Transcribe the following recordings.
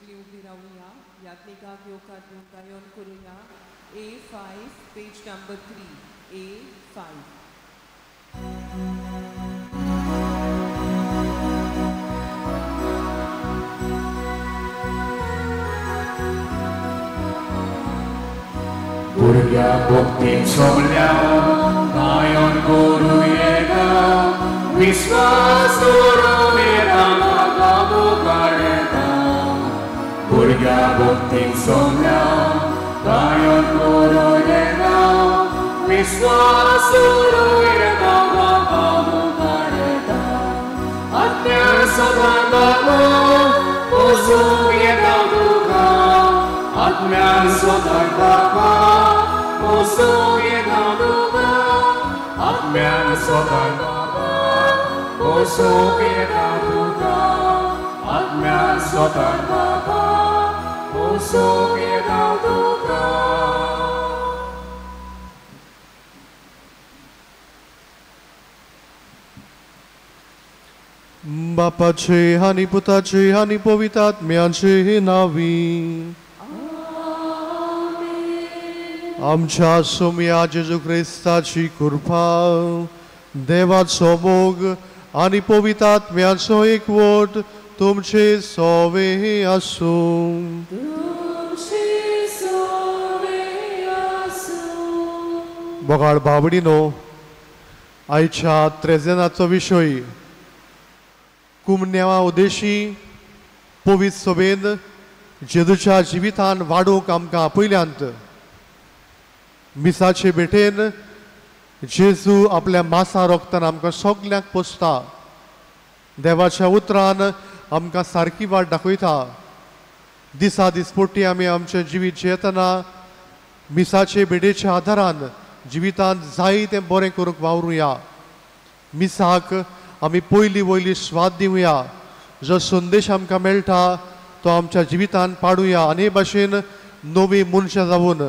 सगळीं उबी रावया, याज्ञिकाक येवकार दिवन गायन करुया. A5 page number 3, A5. भुरग्या भक्तीन सोमल्या गायन करूं येता, विस्वास दवरून येता म्हाका मुखार येता. भुरग्या भक्तीन सोमल्या गायन करूं येता, विस्वास दवरून येता म्हाका मुखार येता. आत्म्यान सदां बाबा पोसूंक येता तुका, आत्म्यान सदां बाबा पोसूंक येता तुका, आत्म्यान सदां बाबा पोसूंक येता तुका, आत्म्यान सदां बाबा पोसूंक येता तुका. बापाचे आनी पुताचे आनी पवित्र आत्म्याचे नांवी आमच्या सोम्या जेजू क्रिस्ताची कृपा, देवाचो मोग आनी पवित्र आत्म्याचो एकवट तुमचे सोवे आसूं. मोगाळ बाबडीनो, आयच्या त्रेजेनाचो विशय कुमन्यावा उद्देशी पवित्र सभेन जेजूच्या जिवितान वाडूंक आमकां आपयल्यांत. मिसाचे भेटेन जेजू आपल्या मासा रोगतान आमकां सगल्यांक पोसता. देवाच्या उतरान आमकां सारकी वाट दाखयता. दिसा दिसपोटी आमी आमचें जिवीत जियेतना मिसाचे भेटेच्या आदारान जिवितांत जाय तें बरें करूंक वावरुया. मिसाक आमी पयली वयली स्वाद दिवया. जो संदेश आमकां मेळटा तो आमच्या जिवितांत पाडुया आनी हे भाशेन नवी मनशां जावन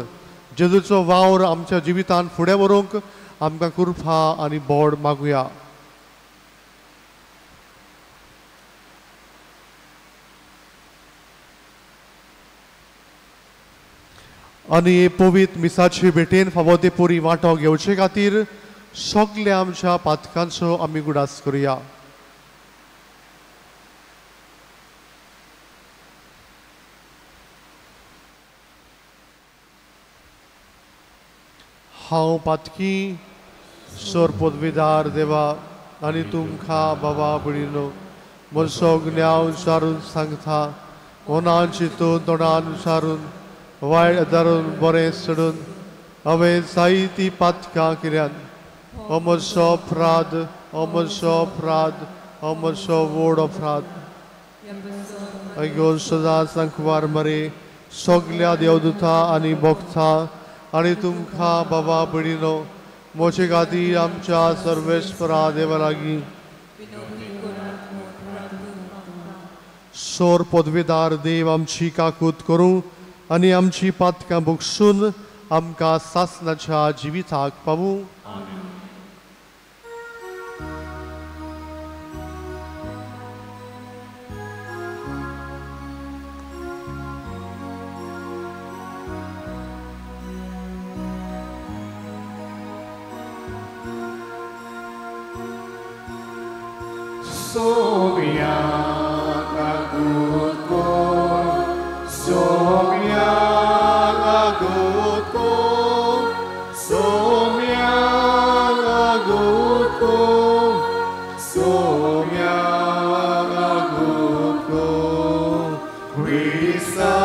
जेजूचो वावर आमच्या जिवितांत फुडें व्हरूंक आमकां कृपा आनी बोड मागुया. आनी पवित्र मिसाचे भेटेन फावो ते पुरी वांटो घेवचे खातीर सगल्या आमच्या पातकांचो आमी गुडास करुया. हांव पातकी सोर पदवीदार देवा आनी तुमकां बाबा भयणीनो म्हजो ज्ञान सारून सांगता, मनान चिंतून तोंडान सारून वायट धरून बरें सोडून हांवें जायतीं पातकां केल्यात. हो म्हजो अपराध, हो म्हजो अपराध, हो म्हजो व्हड अपराध. अगो सदां सांकवार मरे सगल्या देवदूता आनी भक्ता आनी तुमकां बाबा भयणीनो म्हजे खातीर आमच्या सर्वेस्परा देवा लागीं सोर पदवीदार देव आमची काकूत करूं आनी आमची पातकां बक्षून आमकां सासणाच्या जिविताक पावूं. Somia kagut ko, somia kagut ko, somia kagut ko, somia kagut ko, Krista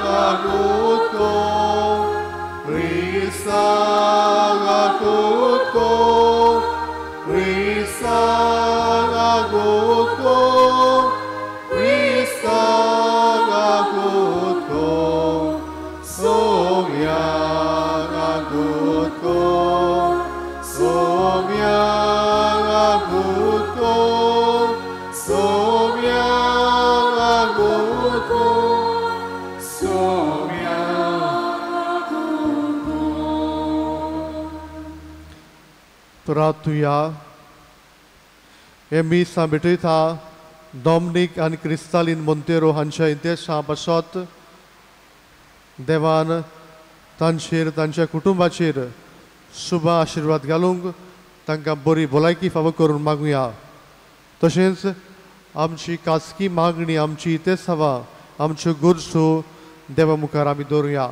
kagut ko, Krista kagut ko, Krista kagut ko, Krista kagut ko, somia kagut ko, somia kagut ko, somia kagut ko, somia kagut ko. प्रार्थुया. हे मीस भेटयता डॉमनीक आनी क्रिस्तालीन मोंतेरो हांच्या इतिहासा पासत देवान तांचेर तांच्या कुटुंबाचेर शुभ आशिर्वाद घालूंक तांकां बरी भलायकी फावो करून मागुया. तशेंच आमची खासगी मागणी, आमची इतिहासावा, आमच्यो गरजो देवा मुखार आमी दवरुया.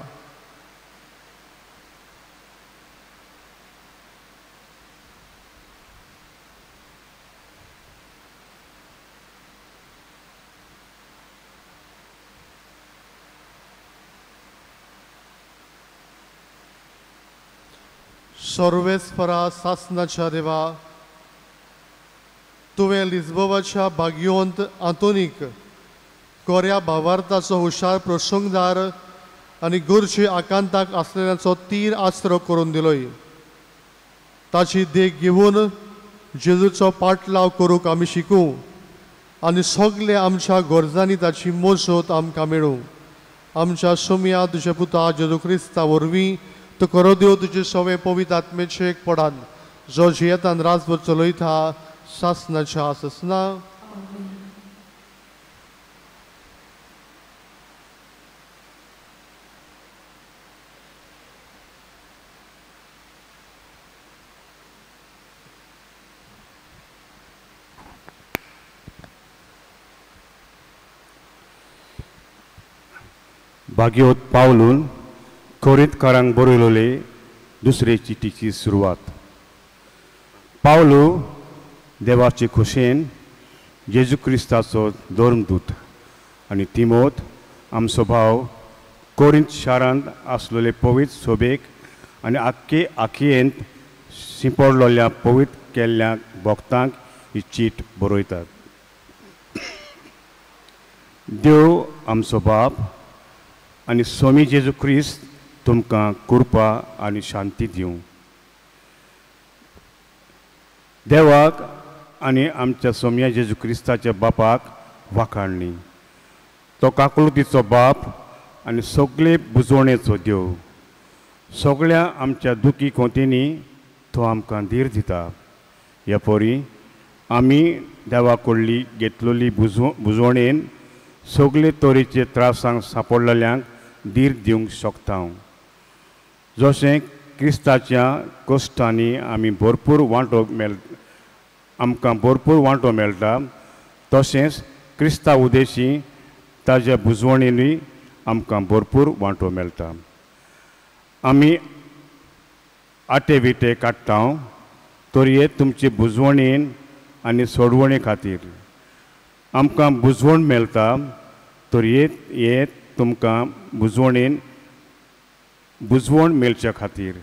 सर्वेस्परा सासनाच्या देवा, तुवें लिस्बोवाच्या भाग्यवंत आंतोनीक कोऱ्या भावार्थाचो हुशार प्रसंगदार आनी गरजे आकांताक आसलेल्याचो तीर आसरो करून दिलोय. ताची देख घेवन जेजूचो पाटलाव करूंक आमी शिकूं आनी सगळे आमच्या गरजांनी ताची मजत आमकां मेळूं. आमच्या सोम्या तुज्या पुता जेजू क्रिस्ता वरवीं तो करो देव तुजे सवे पवित्र आत्मेचे एक पडान जो जियेतान राजभर चलयता सासनाच्या आसना. भाग्योत पावलून कोरिंतकारांक बरयलोले दुसरे चिटीची सुरवात. पावलू देवाचे खोशेन जेजू क्रिस्ताचो धर्मदूत आनी तिमोत आमचो भाव कोरिंत शारांत आसलेले पवित्र सोबेक आनी आख्खे आखयेंत शिंपडलोल्या पवित्र केल्ल्या भक्तांक ही चीट बरयतात. देव आमचो बाप आनी स्वामी जेजू क्रिस्त तुमकां कृपा आनी शांती दिवं. देवाक आनी आमच्या सोम्या जेजू क्रिस्ताच्या बापाक वाखाणणी. तो काकलुतीचो बाप आनी सगळे बुजवणेचो देव. सगळ्या आमच्या दुखी कोंतींनी तो आमकां धीर दिता. ह्या पोरी आमी देवा कडली घेतलेली बुजवणेन सगळे तरेचे त्रासांक सांपडलेल्यांक धीर दिवंक शकता. जशें क्रिस्ताच्या कश्टांनी आमी भरपूर वांटो आमकां भरपूर वांटो मेळटा तशेंच क्रिस्ता उदेशी ताज्या बुजवणेनूय आमकां भरपूर वांटो मेळटा. आमी आटे विटे काडटा तरी तुमचे बुजवणेन आनी सोडवणे खातीर आमकां बुजवण मेळटा तरी हे तुमकां बुजवणेन बुजवण मेळच्या खातीर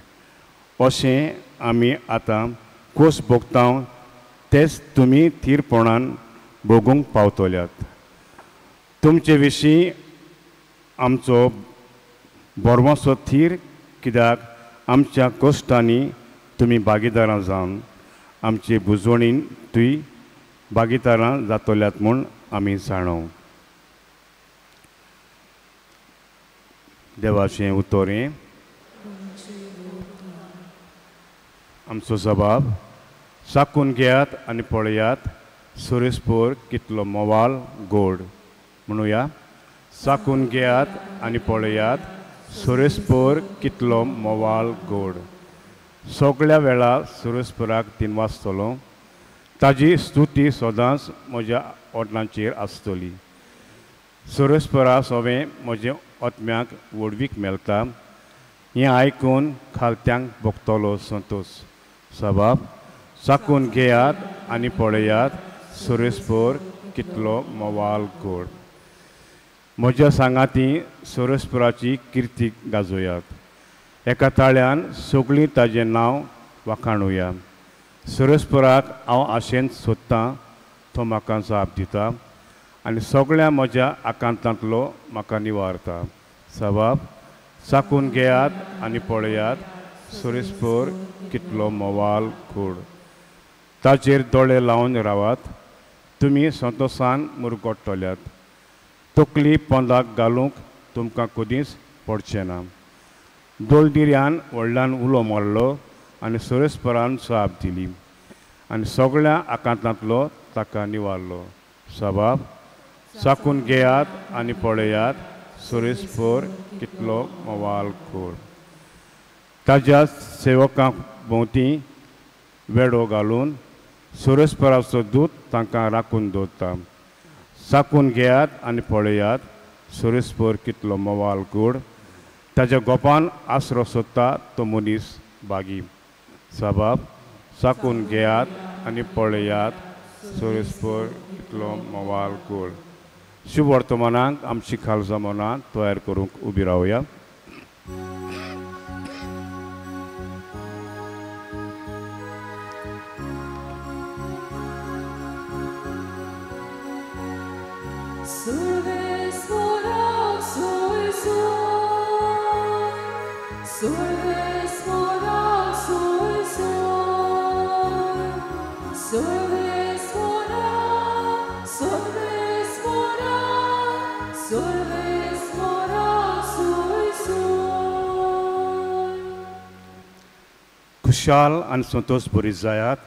अशें आमी आतां खोस भोगता तेच तुमी थीरपणान भोगूंक पावतल्यात. तुमचे विशीं आमचो बरवासो थीर कित्याक आमच्या कश्टांनी तुमी भागीदारां जावन आमचे बुजवणीन तुय भागीदारां जातल्यात म्हूण आमी जाणव. देवाचें उतोरें आमचो जबाब चाकून घेयात आनी पळयात सुरेशपूर कितलो मोवाल गोड. म्हणुया, चाकून घेयात आनी पळयात सुरेशपूर कितलो मोवाल गोड. सगळ्या वेळा सुरेशपुराक तीन वाजतलो. ताजी स्तुती सदांच म्हज्या ओठांचेर आसतली. सुरेशपुरा सोवें म्हजें आत्म्याक व्हडवीक मेळटा. हें आयकून खालत्यांक भोगतलो संतोश. सबाब चाकून घेयात आनी पळयात सुरेशपूर कितलो मोवाल गोड. म्हज्या सांगाती सुरेशपुराची किर्ती गाजोयात. एका ताळ्यान सगळीं ताजें नांव वाखाणुया. सुरेशपुराक हांव आशेन सोदतां तो म्हाका जाप दिता आनी सगळ्या म्हज्या आकांतांतलो म्हाका निवारता. सबाब चाकून घेयात आनी पळयात सुरेशपूर कितलो मोवाल गोड. ताचेर दोळे लावन रावात तुमी संतोसान मुरगोट्टल्यात. तकली पोंदाक घालूंक तुमकां कदींच पडचें ना. दोलदिऱ्यान व्हडल्यान उलो मारलो आनी सुरेशपुरान जाप दिली आनी सगळ्या आकांतांतलो ताका निवारलो. सबाब चाकून घेयात आनी पळयात सुरेशपूर कितलो मोवाल कोर। ताज्या सेवकांक भोंवती वेडो घालून सुरेशपराचो दूत तांकां राखून दवरता। चाकून घेयात आनी पळयात सुरेशपूर कितलो मोवाल गोड। ताज्या गोपान आसरो सोदता तो मनीस बागी। सबाब चाकून घेयात आनी पळयात सुरेशपूर कितलो मोवाल गोड। शुभ वर्तमानाक आमची खालसा मनां तयार करूंक उबी रावया। खुशाल आनी संतोष बरी जायात,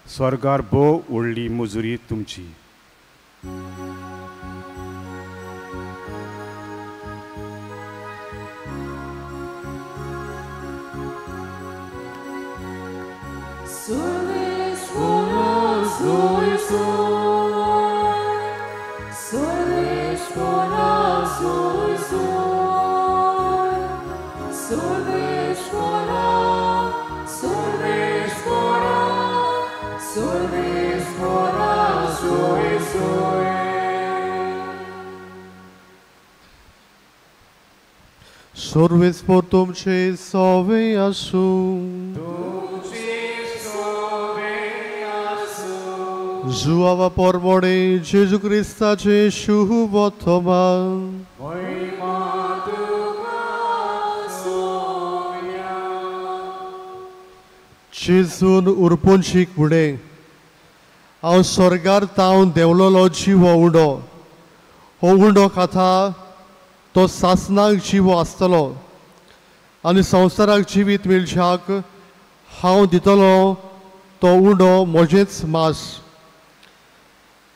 स्वर्गार भोव व्हडली मुजुरी तुमची। सर्वेस्पर तुमचे सवे आसूं। जुआवा परमोडे जेजू क्रिस्ताचे शुभ वर्तमान। जेजून उरपून शीक म्हणें, हांव स्वर्गार तावन देंवलोलो जिवो उंडो, हो उंडो खाता तो सासनाक जिवो आसतलो आनी संवसाराक जिवीत मेळच्याक हांव दितलो तो उंडो म्हजेंच मांस।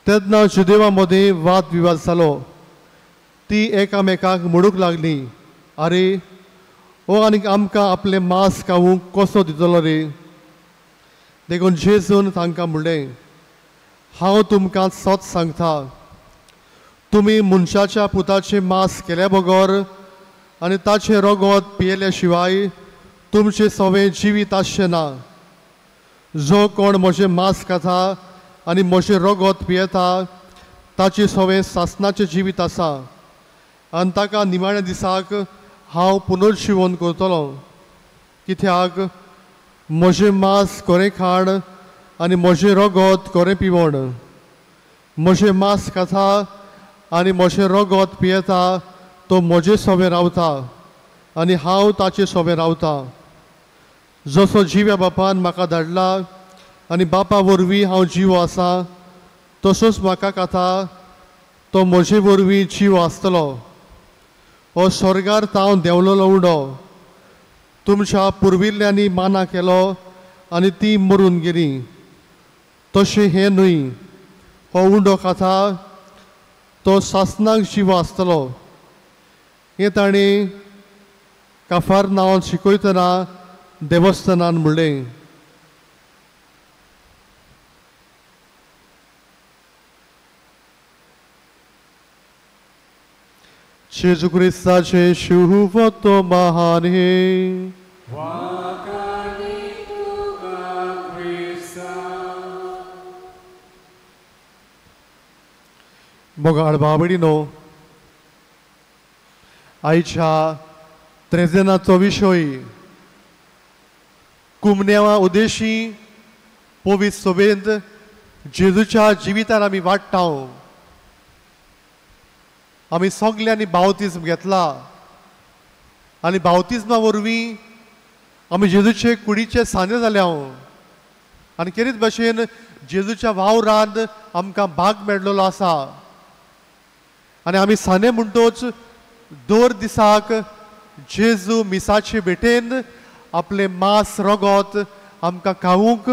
तेन्ना जुदेवा मदें वाद विवाद जालो। ती एकामेकाक म्हणूंक लागली, आरे हो आनीक आमकां आपलें मांस खावूंक कसो दितलो रे? देखून जेजून तांकां म्हणलें, हांव तुमकां सत सांगता, तुमी मनशाच्या पुताचें मांस केल्या बगर आनी ताचें रगत पियेल्या शिवाय तुमचें सवें जिवीत आसचें ना। जो कोण म्हजें मांस खाता आनी म्हजें रगत पियेता ताचें सवें सासनाचें जिवीत आसा आनी ताका निमाण्या दिसाक हांव पुनर्जिवन करतलो। कित्याक म्हजें मांस कोरें खाण आनी म्हजें रगत कोरें पिवण। म्हजें मांस खाता आनी म्हजें रगत पियेता तो म्हजे सवें रावता आनी हांव ताचे सवें रावता। जसो जिव्या बापान म्हाका धाडला आनी बापा वरवीं हांव जिवो आसा तसोच म्हाका खाता तो म्हजे वरवीं जिवो आसतलो। हो स्वर्गार तावन देंवलोलो उंडो तुमच्या पुर्विल्ल्यांनी माना केलो आनी ती मरून गेली, तशें हें न्हय। हो उंडो खाता तो सासनाक जिवो आसतलो। हें ताणें काफार नांवान शिकयतना देवस्थानान म्हणलें। जेजू क्रिस्ताचें शुभ वर्तमान हें। मोगाळ बाबडीनो, आयच्या त्रेजेनाचो विशय कुमन्यावा उद्देशी पवित्र सभेंत जेजूच्या जिवितान आमी वाडटा। आमी सगल्यांनी बावतिज्म घेतला आनी बावतिज्मा वरवीं आमी जेजूचे कुडीचे सांदे जाल्या आनी खेरीत भाशेन जेजूच्या वावरांत आमकां भाग मेळ्ळो आसा। आनी आमी सांदे म्हणटोच दर दिसाक जेजू मिसाचे भेटेन आपलें मांस रगत आमकां खावूंक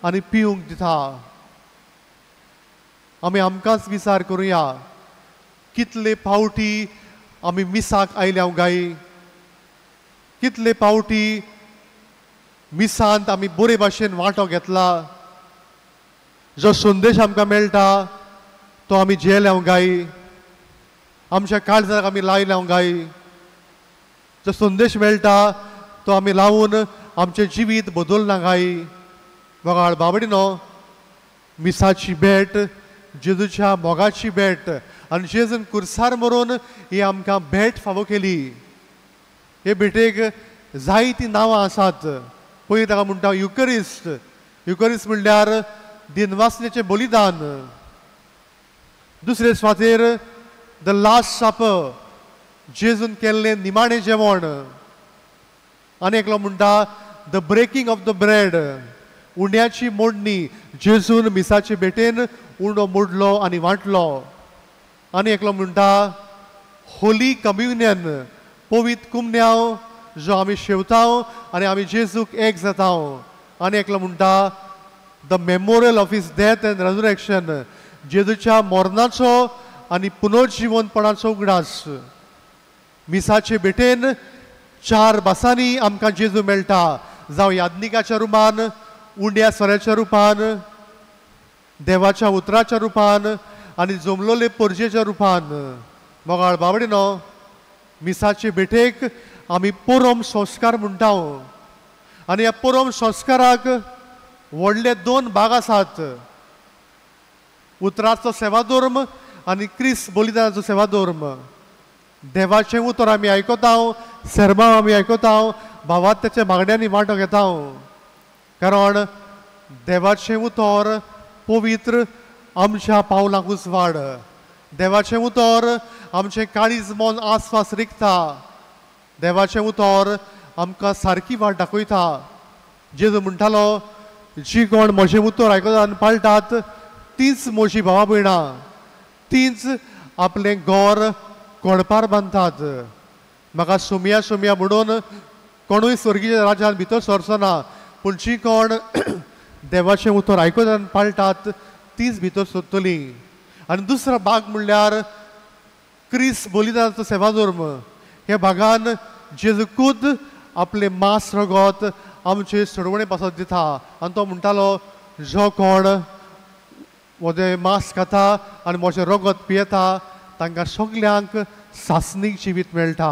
आनी पिवूंक दिता। आमी आमकांच विचार करुया, कितले पावटी आमी मिसाक आयल्या गाय, कितले पावटी मिसांत आमी बरे भाशेन वांटो घेतला, जो संदेश आमकां मेळटा तो आमी जेल्या गाय, आमच्या काळजाक आमी लायल्या गाय, जो संदेश मेळटा तो आमी लावन आमचें जिवीत बदलना गाय। मोगाळ बाबडीनो, मिसाची भेट जेजूच्या मोगाची भेट आनी जेजून कुर्सार मरून ही आमकां भेट फावो केली। हे भेटेक जायतीं नांवां आसात। पयलीं ताका म्हणटा युकरिस्ट। युकरिस्ट म्हणल्यार दिनवासनेचें बलिदान। दुसरे सुवातेर the last supper, जेजून केल्लें निमाणें जेवण। आनी एकलो म्हणटा the breaking of the bread, उंड्याची मोडणी, जेजून मिसाचे भेटेन उंडो मोडलो आनी वांटलो। आनी एकलो म्हणटा होली कम्युनियन, पवित्र कुमन्यांव जो आमी शेवता आनी आमी जेजूक एक जाता। आनी एकलो म्हणटा the memorial of his death and resurrection, जेजूच्या मरणाचो आनी पुनर्जिवनपणाचो उगडास। मिसाचे भेटेन चार भासांनी आमकां जेजू मेळटा, जावं याज्ञिकाच्या रुपान, उंड्या सोऱ्याच्या रुपान, देवाच्या उतराच्या रुपान आनी जमलोले परजेच्या रुपान। मोगाळ बाबडीनो, मिसाचे भेटेक आमी परम संस्कार म्हणटा आनी ह्या परम संस्काराक व्हडले दोन भाग आसात, उतराचो सेवाधर्म आनी क्रिस्त बलिदानाचो सेवाधर्म। देवाचें उतर आमी आयकता, सेर्मांव आमी आयकता, भावात्याच्या मागण्यांनी वांटो घेता, कारण देवाचें उतर पवित्र आमच्या पावलांक उजवाड, देवाचें उतर आमचें काळीज मन आस्वास रिगता, देवाचें उतर आमकां सारकी वाट दाखयता। जेजू म्हणटालो, जी कोण म्हजें उतर आयकतात आनी पाळटात तींच म्हजी भावा भयणां, तींच आपलें घर कोडपार बांदतात। म्हाका सोमया सोमया म्हणून कोणूय स्वर्गीय राज्यांत भितर सरचो ना, पूण जी कोण देवाचें उतर आयकतात आनी पाळटात तीच भितर सरतली। आनी दुसरो भाग म्हणल्यार क्रिस्त बलिदानाचो सेवाधर्म। ह्या भागान जेजू खुद आपलें मांस रगत आमचे सोडवणे पासत दिता आनी तो म्हणटालो, जो कोण म्हजें मांस खाता आनी म्हजें रगत पियेता तांकां सगल्यांक सासणीक जिवीत मेळटा।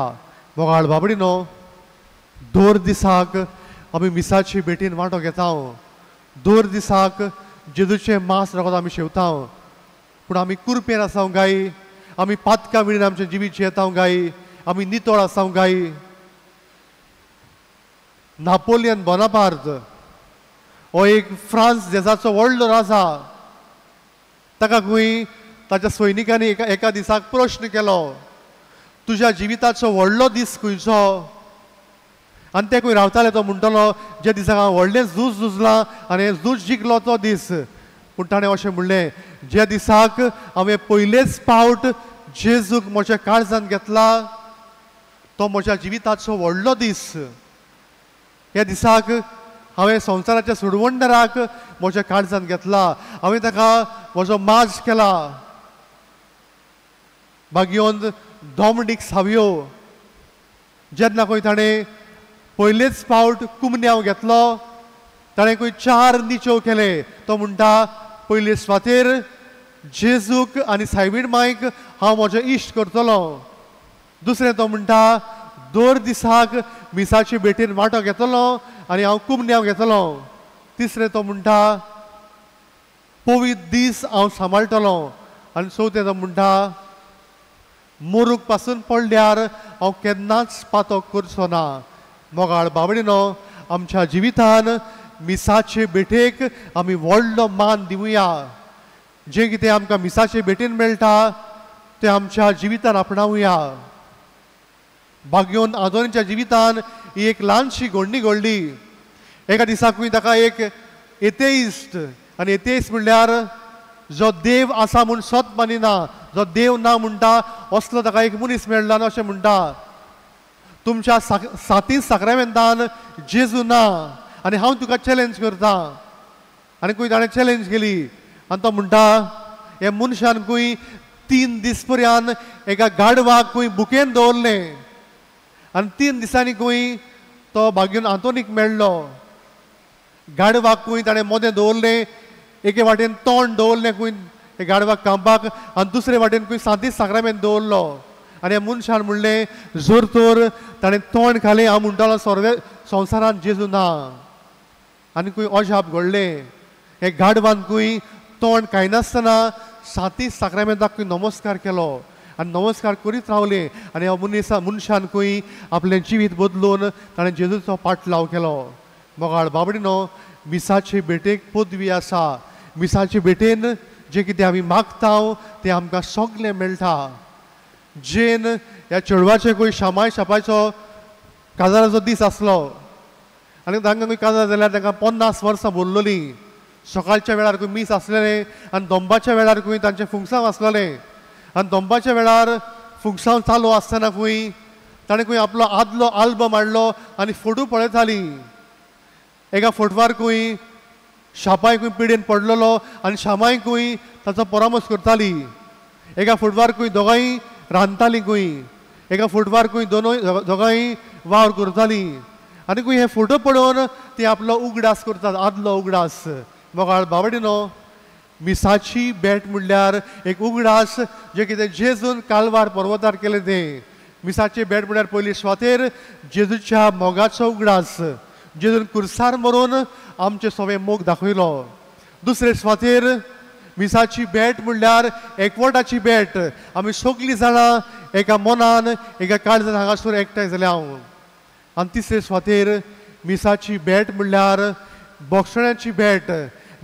मोगाळ बाबडीनो, दर दिसाक आमी मिसाचे भेटीन वांटो घेता, दर दिसाक जेजूचें मांस रगत आमी शेवता, पूण आमी कुरपेन आसा गाय, आमी पातकां विणीन आमचें जिवीत जियेता गाय, आमी नितळ आसा गाय। नापोलियन बोनापार्त हो एक फ्रांस देशाचो व्हडलो राजा, ताका खंय ताच्या सैनिकांनी एका दिसाक प्रश्न केलो, तुज्या जिविताचो व्हडलो दीस खंयचो? आनी ते खंय रावताले तो म्हणटलो, ज्या दिसाक हांव व्हडलें झूज झुजलां आनी झूज जिखलो तो दीस। पूण ताणें अशें म्हणलें, ज्या दिसाक हांवें पयलेच पावट जेजूक म्हज्या काळजान घेतला तो म्हज्या जिविताचो व्हडलो दीस। ह्या दिसाक हांवें संवसाराच्या सोडवणदाराक म्हज्या काळजान घेतला, हांवें ताका म्हजो माज केला। बागियोन डॉमिनीक सावियो जेन्ना खंय ताणें पयलेच पावट कुमन्यांव घेतलो, ताणें खंय चार निचेव केले। तो म्हणटा, पयले सुवातेर जेजूक आनी सायबीण मायक हांव म्हजें इश्ट करतलो। दुसरें तो म्हणटा, दर दिसाक मिसाचे भेटेन वांटो घेतलो आनी हांव कुमन्यांव घेतलो। तिसरें तो म्हणटा, पवित्र दीस हांव सांबाळटलो। आनी चवथें तो म्हणटा, मोरूक पासून पडल्यार हांव केन्नाच पातक करचो ना। मोगाळ बाबडीनो, आमच्या जिवितान मिसाचे भेटेक आमी व्हडलो मान दिवया। जें कितें आमकां मिसाचे भेटेन मेळटा तें आमच्या जिवितान आपणावया। बाग्योन आदोनीच्या जिवितान ही एक ल्हानशी घडणी घडली। एका दिसाकूय ताका एक एतेइस्ट, आनी एतेइस्ट म्हणल्यार जो देव आसा म्हूण सत मानिना, जो देव ना म्हणटा असलो ताका एक मनीस मेळ्ळा आनी अशें म्हणटा, तुमच्या साती साक्रामेंतान जेजू ना आनी हांव तुका चॅलेंज करता। आनी खंय ताणें चॅलेंज केली आनी तो म्हणटा, हे मनशान खंय 3 दीस पर्यंत एका गाडवाक खंय बुकेन दवरलें आनी 3 दिसांनी खंय तो भाग्यून आंतोनीक मेळ्ळो. गाडवाक खंय ताणें मोदें दवरलें, एके वाटेन तोंड दवरलें खंय गाडवाक कांपाक आनी दुसरे वाटेन खंय सांतीस साक्रामेंत दवरलो. आनी ह्या मनशान म्हणलें जर तर ताणें तोंड घालें हांव म्हणटालो सर्वे संवसारांत जेजू ना. आनी खंय अजाप घडलें, हे गाडवान खंय तोंड खायनासतना सांतीस साक्रामेंताक खंय नमस्कार केलो आनी नमस्कार करीत रावलें. आनी ह्या मनीसा मनशान खंय आपलें जिवीत बदलून ताणें जेजूचो पाटलाव केलो. मोगाळ बाबडीनो, मिसाचे भेटेक पदवी आसा. मिसाचे भेटेन जें कितें आमी मागता तें आमकां सगळें मेळटा. जेन ह्या चेडवाचें खंय शामाय शापाचो काजाराचो दीस आसलो आनी तांकां खंय काजार जाल्यार तांकां 50 वर्सां भरलोलीं. सकाळच्या वेळार खंय मीस आसलेलें आनी दोंबाच्या वेळार खंय तांचें फुंगसांव आसलेलें. आनी दोंबाच्या वेळार फुंगसांव चालू आसतना खंय ताणें खंय आपलो आदलो आल्बम हाडलो आनी फोटो पळयतालीं. एका फोटवार खंय शापाय खंय पिडेन पडलेलो आनी शामाय खंय ताचो परामर्श करताली. एका फोटवार खंय दोगांय रांदतालीं खंय, एका फोटवार खंय दोनूय दोगांय वावर करतालीं. आनी खंय हे फोटो पळोवन ती आपलो उगडास करतात, आदलो उगडास. मोगाळ बाबडीनो, मिसाची भेट म्हणल्यार एक उगडास जें कितें जेजून कालवार पर्वतार केलें तें. मिसाची भेट म्हणल्यार पयली सुवातेर जेजूच्या मोगाचो उगडास. जेजून कुर्सार मरून आमचे सगळे मोग दाखयलो. दुसरे सुवातेर मिसाची भेट म्हणल्यार एकवटाची भेट. आमी सगळीं जाणां एका मनान एका काळजान हांगासर एकठांय जाल्या हांव. आनी तिसरे सुवातेर मिसाची भेट म्हणल्यार बोक्षण्याची भेट.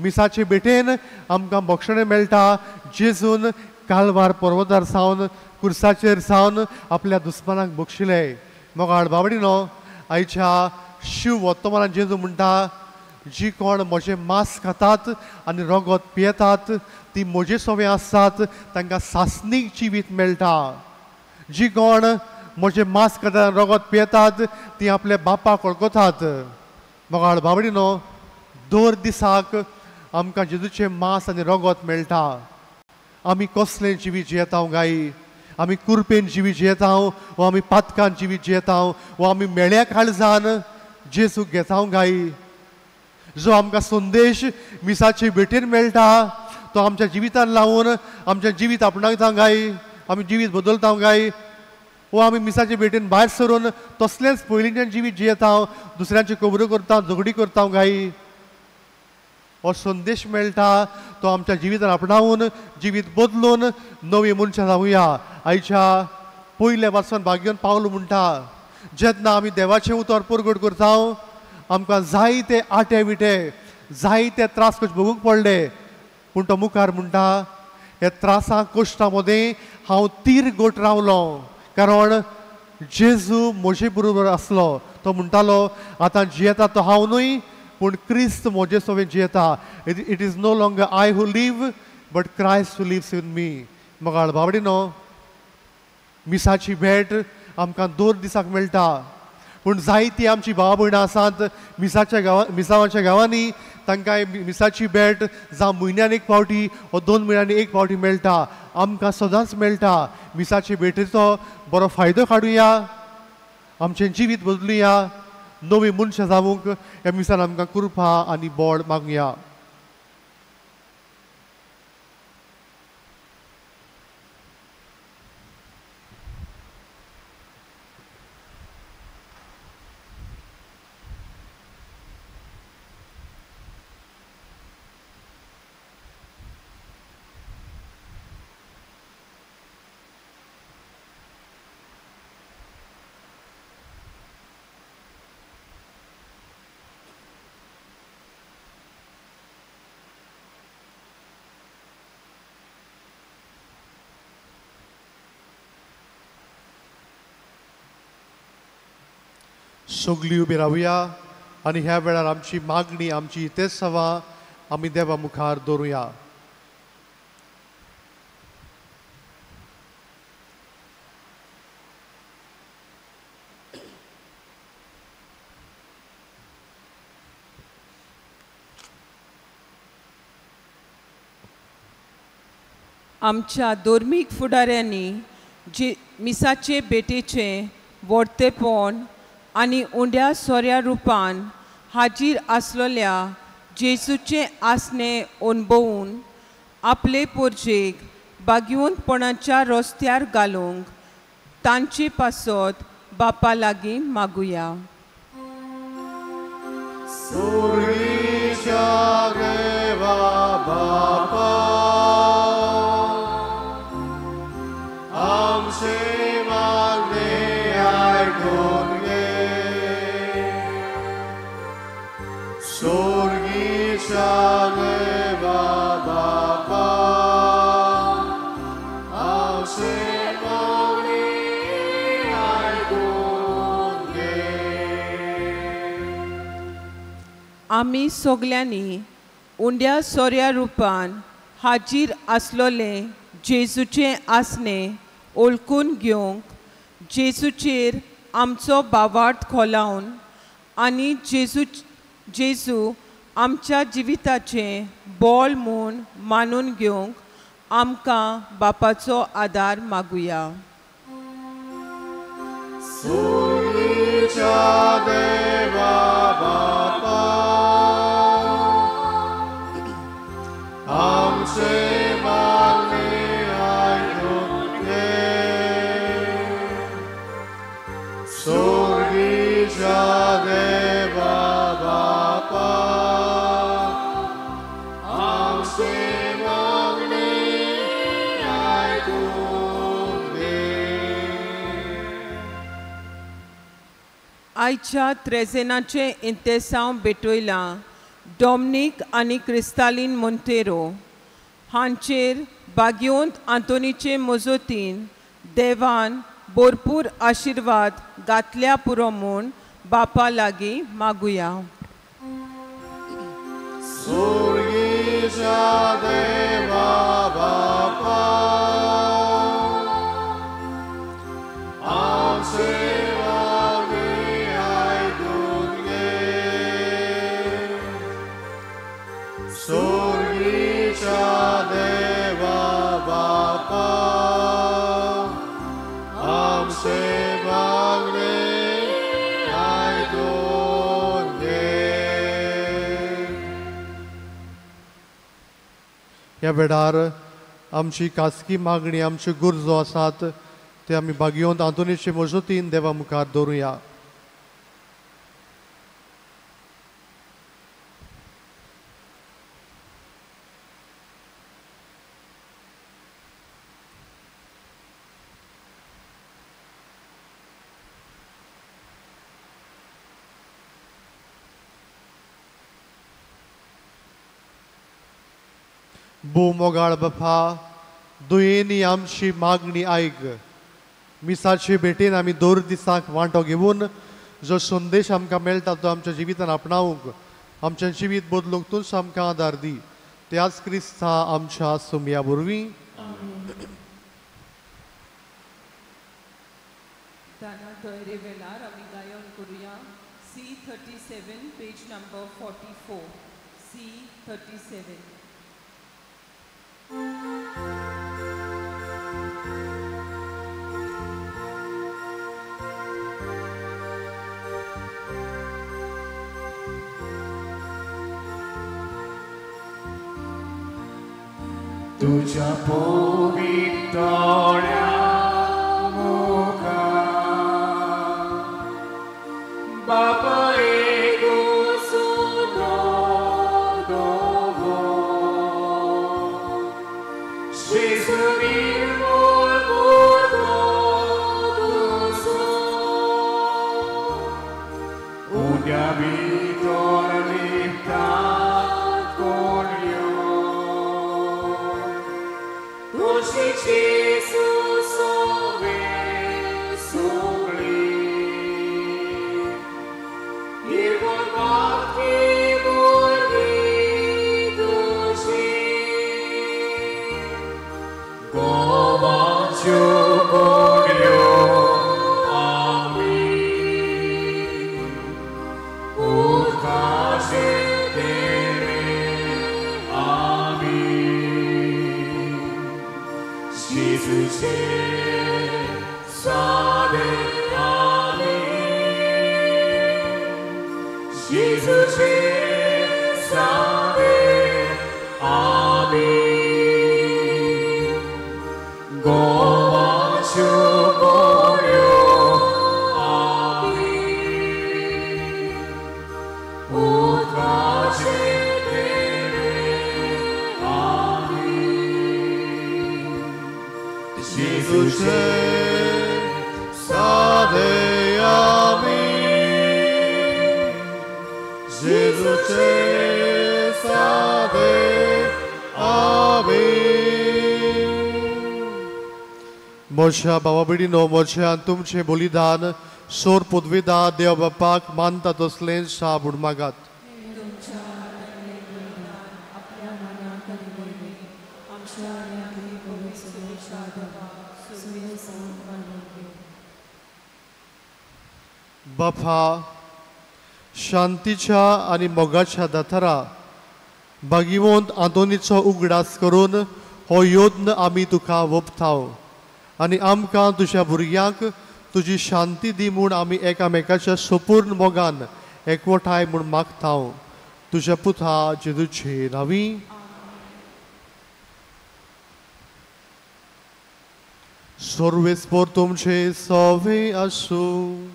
मिसाचे भेटेन आमकां बोक्षणें मेळटा. जेजून कालवार पर्वतार सावन कुर्साचेर सावन आपल्या दुस्मानाक बक्षिले. मोगाळ बाबडीनो, आयच्या शिव वर्तमानान जेजू म्हणटा, जी कोण म्हजें मांस खातात आनी रगत पियेतात ती म्हजे सवे आसतात, तांकां सासणीक जिवीत मेळटा. जी कोण म्हजें मांस खातात आनी रगत पियेतात ती आपल्या बापाक वळखतात. मोगाळ बाबडीनो, दर दिसाक आमकां जेजूचें मांस आनी रगत मेळटा. आमी कसलें जिवीत जियेता गाय? आमी कुरपेन जिवीत जियेता वो आमी पातकान जिवीत जियेता वो आमी मेळ्या काळजान जेजूक घेता गाय? जो आमकां संदेश मिसाचे भेटेन मेळटा तो आमच्या जिवितान लावन आमचें जिवीत आपणायता गाय? आमी जिवीत बदलता गाय? वो आमी मिसाचे भेटेन भायर सरून तसलेंच पयलींच्यान जिवीत जियेता, दुसऱ्यांच्यो खबरो करता, झगडी करता गाय? हो संदेश मेळटा तो आमच्या जिवितान आपणावन जिवीत बदलून नवी मनशां जावया. आयच्या पयल्या वाचून भाग्योन पावल म्हणटा, जेन्ना आमी देवाचें उतर परगट करता आमकां जायते आटे विटे जायते त्रास कशे भोगूंक पडले, पूण तो मुखार म्हणटा ह्या त्रासां कश्टां मदें हांव तीर गोट रावलो, कारण जेजू म्हजे बरोबर आसलो. तो म्हणटालो आतां जियेता तो हांव न्हय, पूण क्रिस्त म्हजे सवें जियेता. It is no longer I who live but Christ who lives in me. मोगाळ बाबडीनो, मिसाची भेट आमकां 2 दिसाक मेळटा, पूण जायती आमची भाव भयणां आसात मिसाच्या गांवा मिसावाच्या गांवांनी, तांकां मिसाची भेट जावं म्हयन्यान एक फावटी वो 2 म्हयन्यांनी एक फावटी मेळटा. आमकां सदांच मेळटा. मिसाचे भेटेचो बरो फायदो काडुया, आमचें जिवीत बदलुया, नवी मनशां जावंक ह्या मिसान आमकां कृपा आनी बळ मागुया. सगळीं उबी रावया आनी ह्या वेळार आमची मागणी, आमची इतेसांवां आमी देवा मुखार दवरुया. आमच्या धर्मीक फुडाऱ्यांनी जे मिसाचे भेटेचें व्हडतेपण आनी उंड्या सोऱ्या रुपान हाजीर आसलेल्या जेजूचें आसणें अणभवून आपले पोरजेक भाग्यवंतपणाच्या रस्त्यार घालूंक तांचे पासत बापा लागीं मागुया. सुर्गीच्या देवा बापा आमचे मागणे आयकून घे. सुर्गीच्या देवा बापा आमचे मागणे आयकून घे. आमी सगल्यांनी उंड्या सोऱ्या रुपान हाजीर आसलोलें जेजूचें आसणें ओळखून घेवंक जेजूचेर आमचो भावार्थ खोलावन आनी जेजू आमच्या जिविताचें बोल म्हूण मानून घेवंक आमकां बापाचो आदार मागुया. सुर्गीच्या देवा बापा आमचे मागणे आयकून घे. सुर्गीच्या देवा बापा आमचे मागणे आयकून घे. आयच्या त्रेजेनाचें इंतेसांव भेटयलां डॉमनीक आनी क्रिस्तालीन मोंतेरो हांचेर भाग्यवंत आंतोनीचे मजतीन देवान भरपूर आशिर्वाद घातल्या पुरो म्हूण बापा लागीं मागुया. सुर्गीच्या देवा बापा आमचे मागणे आयकून घे. सुर्गीच्या देवा बापा आमचे मागणे आयकून घे. ह्या वेळार आमची खासगी मागणी आमच्यो गरजो आसात ते आमी भाग्यवंत आंतोनीचे मजतीन देवा मुखार दवरुया. भू मोगाळ बापा दुयेंनी आमची मागणी आयक. मिसाचे भेटेन आमी दर दिसाक वांटो घेवन जो संदेश आमकां मेळटा तो आमच्या जिवितान आपणावंक आमचें जिवीत बदलूंक तूंच आमकां आदार दी. त्याच क्रिस्ता आमच्या सुमया वरवीं. दाना दोयरे वेळार आमी गायन करुया C37 page number 44 C37. तुझ्या पवित्रण्या मुखार बापा एगोसुनो दोवो जेजू निर्मोल दुसो उद्या भितर लिपतात कोणयो Gesù sove sugli il buon morti burdi duci govancio conio ami urcase dere ami. जेजूचे सादे आमी, जेजूचे सादे आमी, गोवाच्यो गोऱ्यो आमी, उदकाचे देणे आमी, जेजूचे सादे आमी, जेजूचे सादे आमी. म्हज्या भावा भयणीनो, म्हज्या तुमचें बलिदान सोर पदवेदा देव बापाक मानता तसलें शाबूड मागात. तुमच्या हातांतलें बलिदान आपल्या मनाक आनी वरवीं आमच्या आनी आपली पवित्र सुवेशा देवाक सुवेसान मानून घेवं. बापा, शांतीच्या आनी मोगाच्या दातारा भागिवंत आंतोनीचो उगडास करून हो यत्न आमी तुका वपताव आनी आमकां तुज्या भुरग्यांक तुजी शांती दी म्हूण आमी एकामेकाच्या सपूर्ण मोगान एकवठाय म्हूण मागताव. तुज्या पुता जेजूचे नांवी. सर्वेस्पर तुमचे सवे आसूं.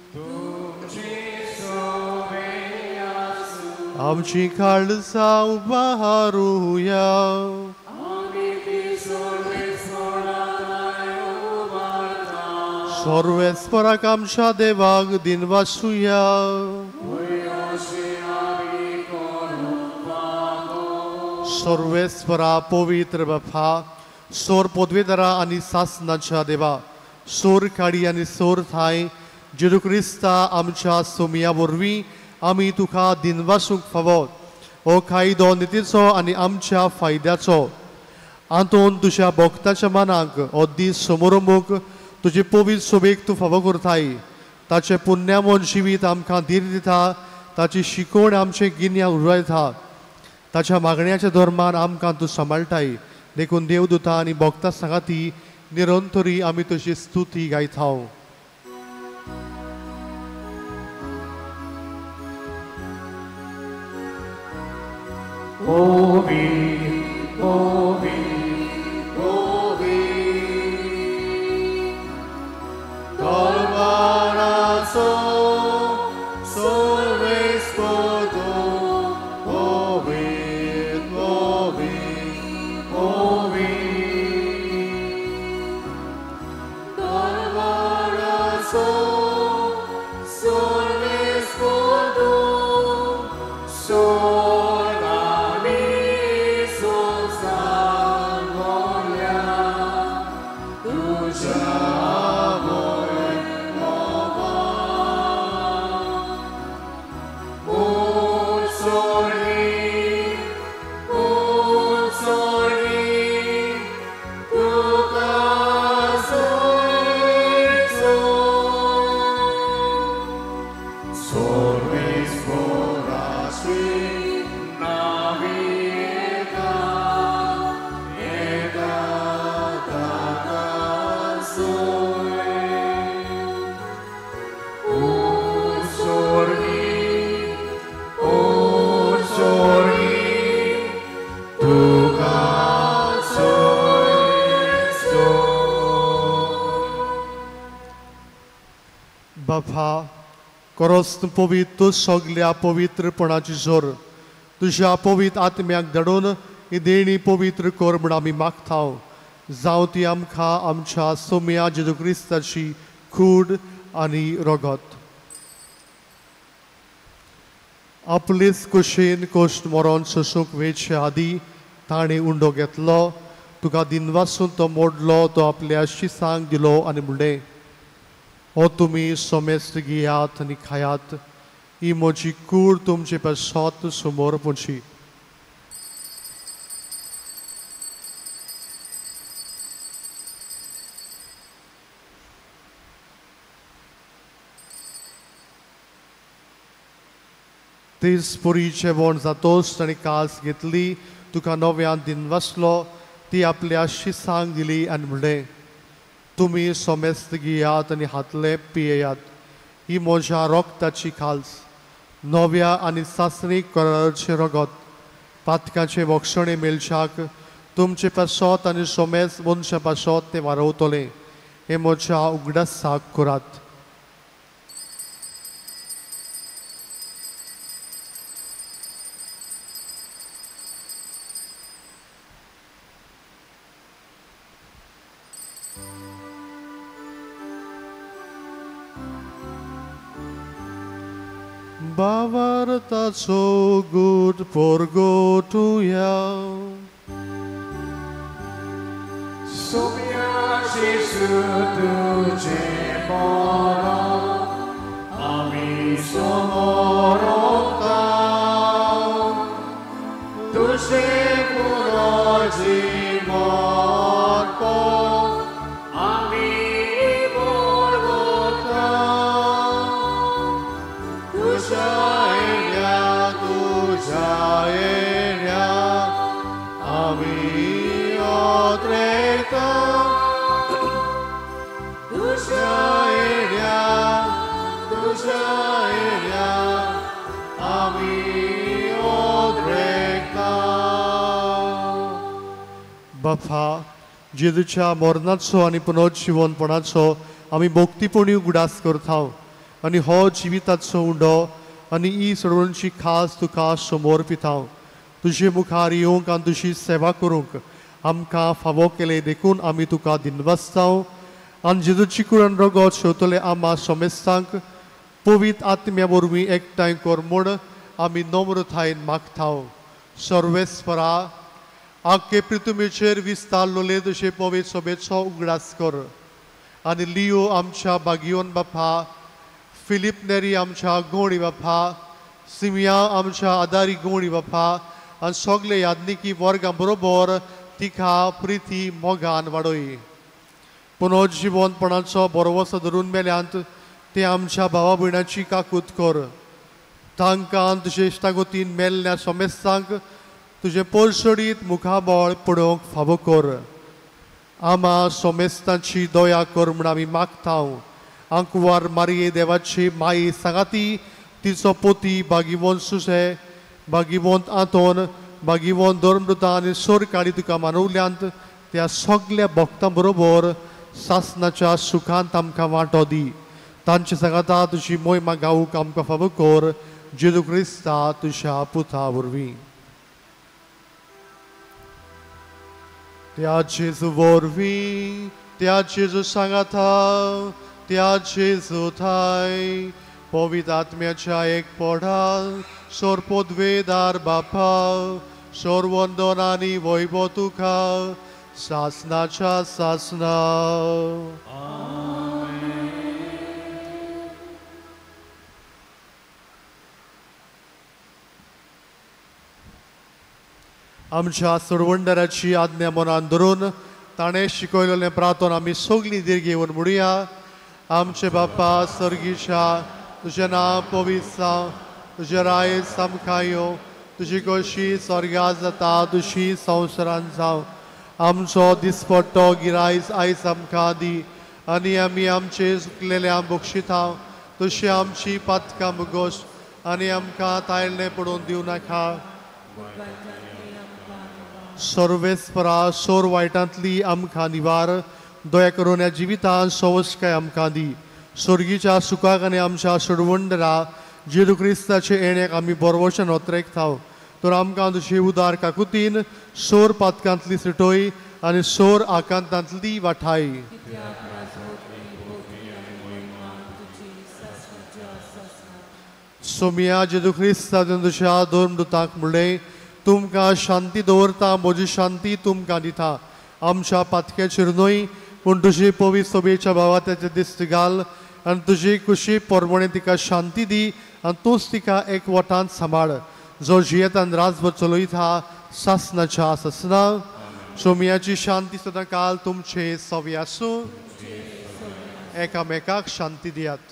आमची काळजां उबारुया. सर्वेस्पराक आमच्या देवाक दिनवासुया. सर्वेस्परा पवित्र बापा, सोर पदवेदारा आनी सासनाच्या देवा, सोर काडी आनी सोर थांय जेजू क्रिस्ता आमच्या सोमया वरवीं आमी तुका दिनवासूंक फावो. हो कायदो नितीचो आनी आमच्या फायद्याचो. आंतोन तुज्या भक्ताच्या मनाक हो दीस समोरमुख तुजे पवित्र सोबेक तूं फावो करताय. ताचें पुण्यामन जिवीत आमकां धीर दिता, ताची शिकवण आमचें गिन्यान उरयता, ताच्या मागण्याच्या धर्मान आमकां तूं सांबाळटाय. देखून देवदूता आनी भक्ता सांगाती निरंतरी आमी तुजी स्तुती गायता. Ovi, ovi, ovi, Dolmarazo, sorvespodo, ovi, ovi, ovi. Dolmarazo, sorvespodo, बापा, खरोच तूं पवित्र सगल्या पवित्रपणाची जोर तुज्या पवित्र आत्म्याक धाडून ही देणी पवित्र कर म्हूण आमी मागता. जावं ती आमकां आमच्या सोम्या जेजू क्रिस्ताची कूड आनी रगत. आपलेच कुशीन कश्ट मरोन सोसूंक वेचे आदी ताणें उंडो घेतलो, तुका दिनवासून तो मोडलो, तो आपल्या शिसांक दिलो आनी म्हणलें, हो तुमी सोमेस्त घेयात आनी खायात, ही म्हजी कूड तुमचे पासत समोर पोची. तेच परी जेवण जातोच ताणें कास घेतली, तुका नव्यान दिनवासलो, ती आपल्या शिसांक दिली आनी म्हणलें, तुमी सोमेस्त घेयात आनी हातले पियेयात, ही म्हज्या रोगताची खाल्स, नव्या आनी सासणीक कराराचें रगत, पातकाचें बक्षणें मेळच्याक तुमचे पासत आनी सोमेस मनशा पासत तें वारवतलें. हें म्हज्या उगडासाक करात. बावार्थाचो गूट परगटुया. सोम्या जेजू तुजें मरण आमी समोरता, तुजें पुनर्जीवनपण आमी परगटा. तुज्या येण्या तुज्या येण्या आमी ओत्रेता, तुज्या येण्या तुज्या येण्या आमी ओत्रेता. बापा, जेजूच्या मरणाचो आनी पुनर्जिवनपणाचो आमी भक्तीपणी उगडास करता आनी हो जिविताचो उंडो आनी ही सोडवणची खास तुका समोर पिता. तुजे मुखार येवंक आनी तुजी सेवा करूंक आमकां फावो केलें देखून आमी तुका दिनवासता. आनी जेजूची कुरण रगत शेवतले आमा समेस्तांक पवित्र आत्म्या वरवीं एकठांय कर म्हूण आमी नम्रतायेन मागता. सर्वेस्परा, आख्खे पृथ्वीचेर विस्तारलोले तुजे पवित्र सभेचो उगडास कर आनी लियो आमच्या बागियोन बापा, फिलीप नेरी आमच्या गोणी बापा, सिमिया आमच्या आदारी गोणी बापा आनी सगळे यादनिकी वर्गां बरोबर तिका प्रिती मोगान वाडय. पुनर्जिवनपणाचो बरोवसो धरून मेल्यांत ते आमच्या भावा भयणाची काकूत कर. तांकां तुजे इश्टागतीन मेल्ल्या समेस्तांक तुजें पोरसडीत मुखाबळ पळोवंक फावो कर. आमा सोमेस्तांची दया कर म्हूण आमी मागता. आंकवार मारये देवाची माई सांगाती तिचो पोती बागिवोन सुसे, बागिवोन आंतोन, बागिवोन धर्मदूता आनी सोरकाडी तुका मानवल्यांत त्या सगल्या भक्तां बरोबर सासनाच्या सुखांत आमकां वांटो दी. तांचे सांगाता तुजी मोहिमा गावूंक आमकां फावो कर, जेजू क्रिस्ता तुज्या पुता वरवीं. त्या जेजू वरवीं, त्या जेजू सांगाता, त्या जेजू थाय पवित्र आत्म्याच्या एक पोडाल सोरपोदवेदार बापा, सोरवंदन आनी वैभव तुका सासनाच्या सासना. आमच्या सोडवणदाराची आज्ञा मनान धरून ताणें शिकयलेलें प्रार्थना आमी सगळीं धीर घेवन म्हणुया. आमचे बापा सर्गीच्या, तुजें नांव पवित्र जावं, तुजें राय आमकां येवं, तुजी कशी स्वर्गात जाता तुशी संवसारांत जावं. आमचो दिसपट्टो गिरायस आयज आमकां दी आनी आमी आमचे चुकलेल्या बक्षिता तशी आमची पातकां मुगोस आनी आमकां तायलें पडून दिवं नाका. सर्वेस्परा, सोर वायटांतली आमकां निवार, दया करून ह्या जिवितांत सवस्काय आमकां दी. स्वर्गीच्या सुखाक आनी आमच्या सोडवणदारा जेजू क्रिस्ताचे येण्याक आमी बरवशन ओत्रेकता. तर आमकां तुजी उदार काकुतीन सोर पातकांतली सुटोय आनी सोर आकांतांतली वाठाय. सोमिया जेजू क्रिस्ता तुज्या दोन दुतांक म्हणलें, तुमकां शांती दवरता, म्हजी शांती तुमकां दिता. आमच्या पातक्याचेर न्हय पूण तुजी पवित्र सभेच्या भावा तेचे दिश्ट घाल आनी तुजी कुशी परमणे तिका शांती दी आनी तूंच तिका एक वटान सांबाळ, जो जियेतान राजभर चलयता सासनाच्या सासना. सोमियाची शांती सदां काल तुमचे सवी आसूं. एकामेकाक शांती दियात.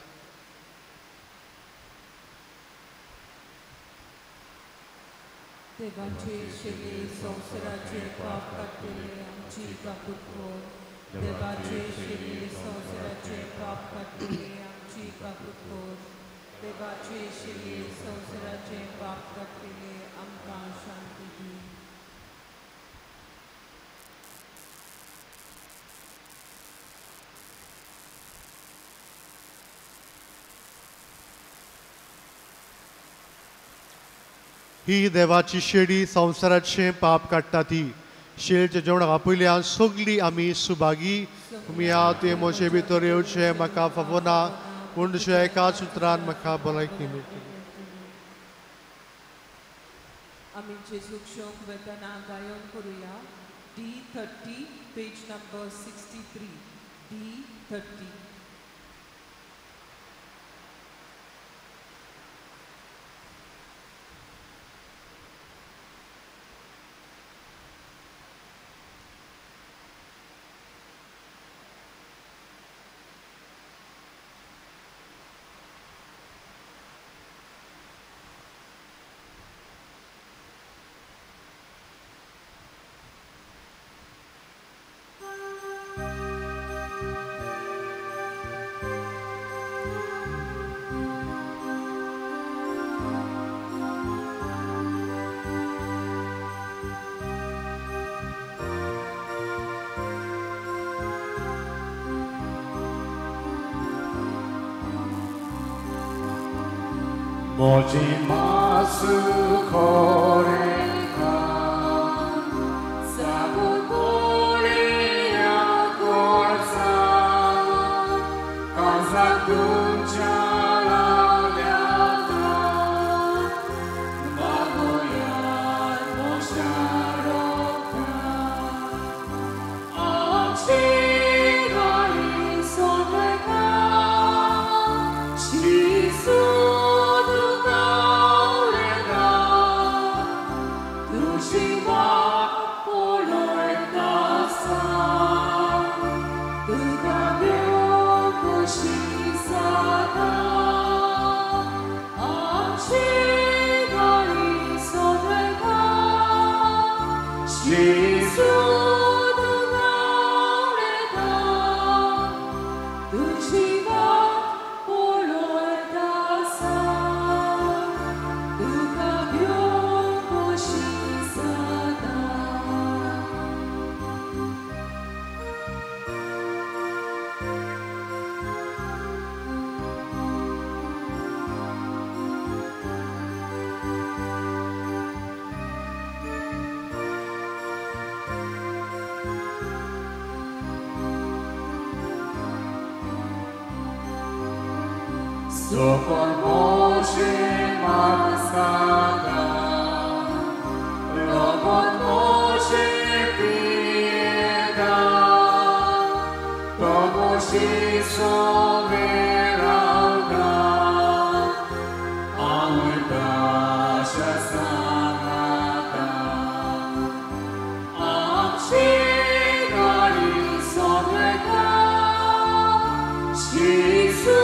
देवाचे शेली संवसाराचे पाप काडटले आमची काकूट कर. देवाचे शेली संवसाराचे पाप काडटले आमची काकूट कर. देवाचे शेली संवसाराचे पाप काडटले आमकां शांती दी. ही देवाची शेडी संवसाराचें पाप काडटा ती शेळच्या जेवणाक आपयल्या सगळीं आमी सुभागी. तुमी या तुवें म्हजे भितर येवचें म्हाका फावना, पूण तुज्या एकाच उतरान म्हाका भलायकी मेळटली. आमी जेजूक शोक वेतना गायन करुया. D30 page number 63. D30. मोजी मासु खोरेका साबुकोळिया कोळसा काजा तुमच्या लावल्याता बागोयार मोशा रोखा आमची गाळी सोडका शिसू Sokol Moshe Marsada, Robot Moshe Pieda, Tomoshi Soveralda, Amurtasha Sanata, Amshi Gari Sodreka, Shisu.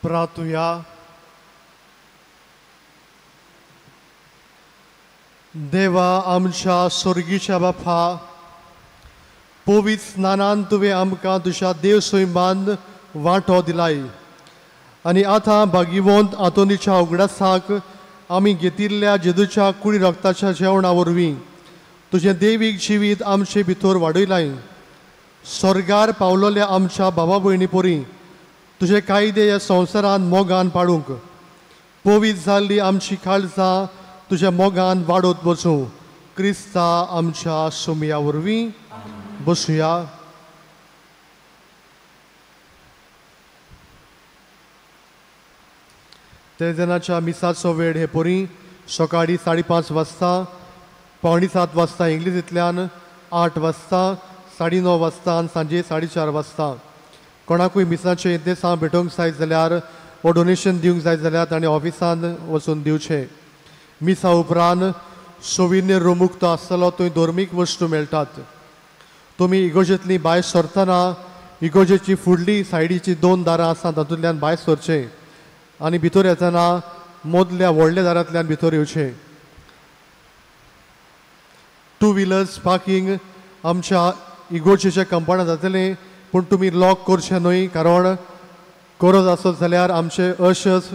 प्रार्थुया. देवा आमच्या स्वर्गीच्या बापा, पवित्र स्नानान तुवें आमकां तुज्या देव सैमान वांटो दिलाय आनी आतां भागिवंत आंतोनीच्या उगडासाक आमी घेतिल्ल्या जेजूच्या कुडी रक्ताच्या जेवणा वरवीं तुजें देवीक जिवीत आमचे भितर वाडयलाय. स्वर्गार पावलोल्या आमच्या बाबा भयणी पोरी तुजे कायदे ह्या संवसारान मोगान पाडूंक पवित्र जाल्ली आमची काळजां तुज्या मोगान वाडत वचूं. क्रिस्ता आमच्या सोमया वरवीं. बसुया. तेजनाच्या मिसाचो वेळ हे पोरी सकाळी 5:30 वाजता, 6:45 वाजता इंग्लिशींतल्यान, 8 वाजता, 9:30 वाजता आनी सांजे 4:30 वाजता. कोणाकूय मिसाचें इंतेसांव भेटोवंक जाय जाल्यार वो डोनेशन दिवंक जाय जाल्यार ताणें ऑफिसान वचून दिवचें. मिसा उपरांत सोविन्य रूम उक्तो आसतलो, थंय धर्मीक वस्तू मेळटात. तुमी इगोजेंतली भायर सरतना इगोजेची फुडली सायडीची 2 दारां आसा तातूंतल्यान भायर सरचें आनी भितर येतना मदल्या व्हडल्या दारांतल्यान भितर येवचें. 2 व्हिलर्स पार्किंग आमच्या इगोजेच्या कंपाउंडांत जातलें, पूण तुमी लॉक करचें न्हय, कारण गरज आसत जाल्यार आमचे अशर्स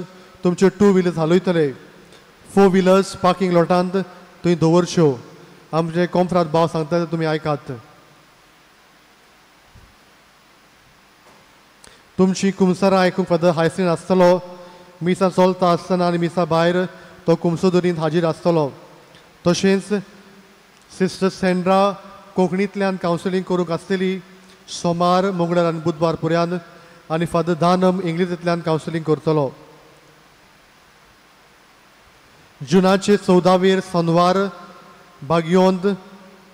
तुमचे 2 व्हिलर्स हालयतले. 4 व्हिलर्स पार्किंग लॉटांत थंय दवरच्यो. आमचे कोंफ्राद भाव सांगता ते तुमी आयकात. तुमची कुमसारां आयकूंक फादर हायसीन आसतलो. मिसा चलता आसतना आनी मिसा भायर तो कुमसोदरींत हाजीर आसतलो. तशेंच सिस्टर सेंड्रा कोंकणींतल्यान कावन्सिलींग करूंक आसतली सोमार, मंगळार आनी बुधवार पर्यंत, आनी फादर दानम इंग्लिशींतल्यान कावन्सिलींग करतलो. जुनाचे 14वेर सोनवार बागयोंत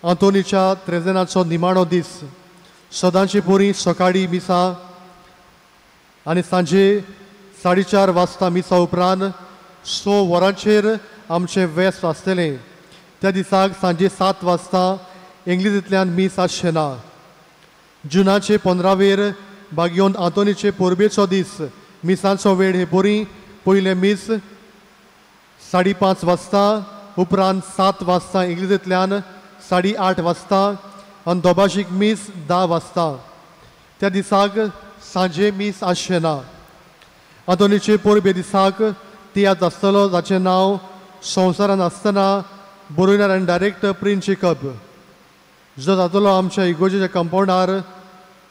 आंतोनीच्या त्रेजनाचो निमाणो दीस. सदांचे पोरी सकाळी मिसा आनी सांजे 4:30 वाजता मिसा उपरांत 6 वरांचेर आमचें वेस्ट आसतलें. त्या दिसाक सांजे 7 वाजता इंग्लिशींतल्यान मीस आसचें ना. जुनाचे 15वेर बागयोन आंतोनीचे परबेचो दीस. मिसांचो वेळ हे पोरी पयलें मीस 5:30 वाजता, उपरांत 7 वाजता इंग्लिशींतल्यान, 8:30 वाजता आनी दोबाशीक मीस 10 वाजता. त्या दिसाक सांजे मीस आसचें ना. आंतोनीचे परबे दिसाक तियात्र आसतलो जाचें नांव संवसारान आसतना बरोयणार आनी डायरेक्टर प्रिन्स जेकब, जो जातलो आमच्या इगोजेच्या कंपाउंडार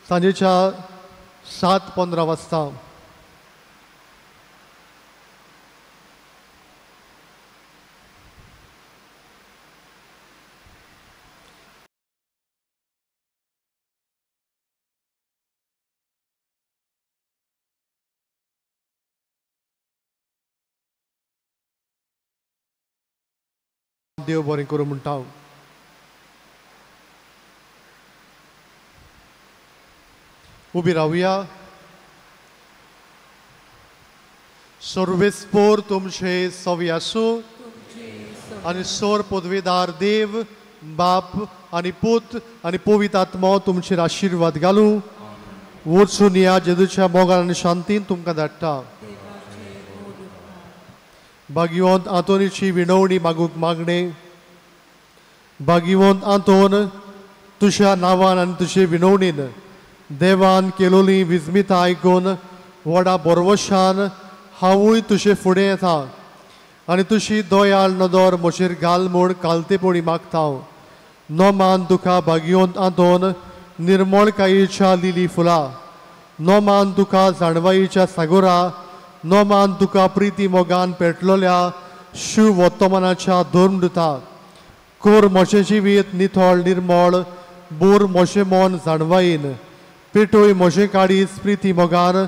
सांजेच्या 7:15 वाजता. देव बरें करूं म्हणटा हांव. उबी रावया. सर्वेस्पोर तुमचे सवी आसूं आनी सोर पदवेदार देव बाप आनी पूत आनी पवित्र आत्मो तुमचेर आशिर्वाद घालूं. वचून या जेजूच्या मोगान आनी शांतीन तुमकां धाडटा. भाग्यवंत आंतोनीची विणवणी मागूंक मागणें. भाग्यवंत आंतोन, तुज्या नांवान आनी तुजे विणवणीन देवान केलोली विस्मिता आयकून व्हडा बोरवशान हांवूय तुजे फुडें येता आनी तुजी दयाळ नदर म्हजेर घाल म्हूण कालतेपणी मागता हांव. नोमान तुका भाग्यवंत आंतोन निर्मळकायेच्या लिली फुलां, नोमान तुका जाणवायेच्या सागोरा, नोमान तुका प्रिती मोगान पेटलोल्या शिव वर्तमानाच्या धर्मदुता. कोर म्हजें जिवीत निथळ निर्मळ, बोर म्हजें मन जाणवायेन, पेटोय म्हजें काळीज प्रिती मोगान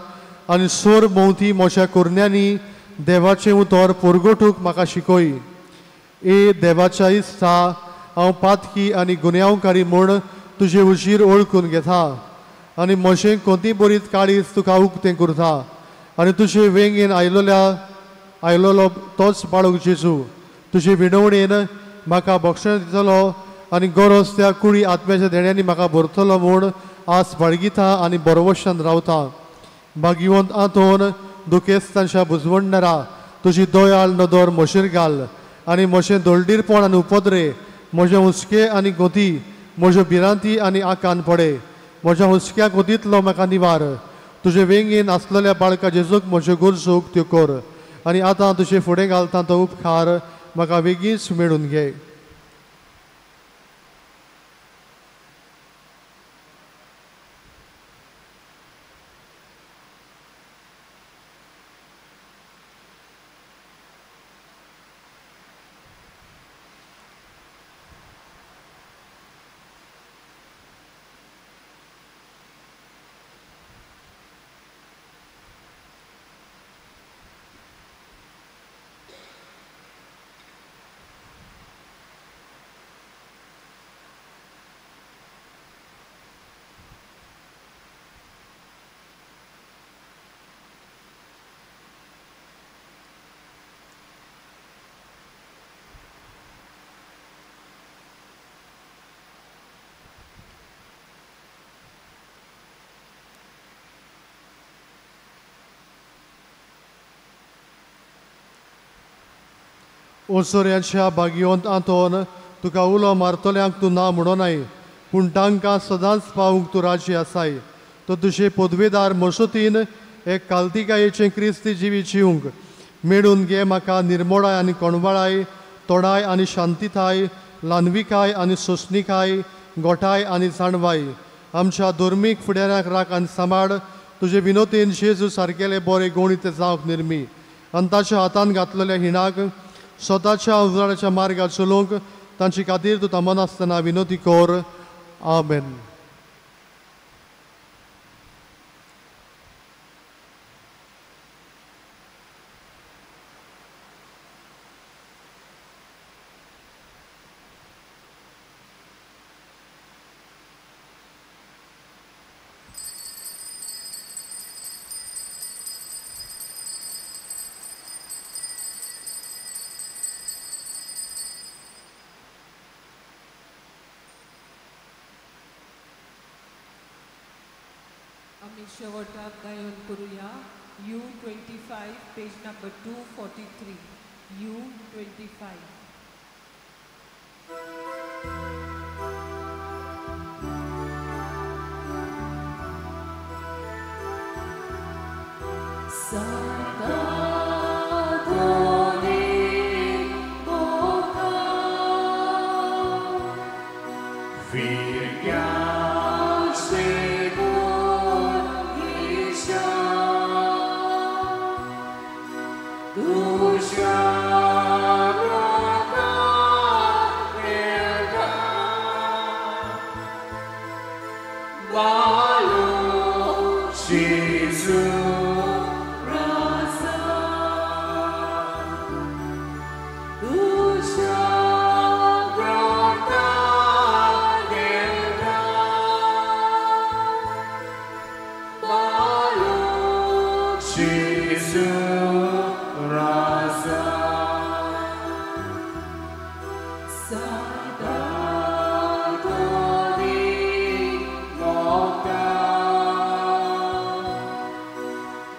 आनी सोर भोंवती म्हज्या कोरण्यांनी देवाचें उतर पोरगोटूंक म्हाका शिकय. ए देवाच्या इत्सा, हांव पातकी आनी गुन्यांवकारी म्हूण तुजे उजीर ओळखून घेता आनी म्हजें कोंती बरीत काळीज तुका उक्तें करता आनी तुजे वेंगेन आयलोलो तोच बाळक जेजू तुजे विणवणेन म्हाका बक्षण दितलो आनी गरज त्या कुडी आत्म्याच्या देण्यांनी म्हाका भरतलो म्हूण आस बाळगिता आनी बरवशान रावता. भाग्यवंत आंतोन दुखेस्तांच्या बुजवणणारा तुजी दयाळ नदर म्हजेर घाल आनी म्हजें दोळडीरपण आनी उपद्रे म्हजे हुस्के आनी गोती म्हज्यो भिरांती आनी आकान पडे म्हज्या हुस्क्या गोतींतलो म्हाका निवार तुजे वेंगेन आसलेल्या बाळका जेजूक म्हज्यो गरजो उक्त्यो कर आनी आतां तुजे फुडें घालता तो उपकार म्हाका वेगींच मेळून घे. ओसोऱ्यांच्या भाग्यवंत आंतोन तुका उलो मारतल्यांक तूं ना म्हणोनाय पूण तांकां सदांच पावूंक तूं राजी आसाय. तो तुजे पदवेदार मसोतीन एक कालतिकायेचें क्रिस्ती जिवी जिवंक मेळून घे म्हाका निर्मोळाय आनी कोणवाळाय तोडाय आनी शांतिताय ल्हानविकाय आनी सोंसणिकाय गोठाय आनी जाणवाय आमच्या धर्मीक फुडाऱ्यांक राख आनी सांबाळ तुजे विनोतीन जेजू सारकेले बरे गणीत जावंक निर्मी आनी ताच्या हातान घातलेल्या हिणाक स्वताच्या उजवाडाच्या मार्गार चलोवंक तांचे खातीर तूं थांबनासतना विनोती कर. आमेन. आमी शेवटाक गायन करुया U25 page number 243 U25.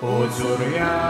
Ozoria.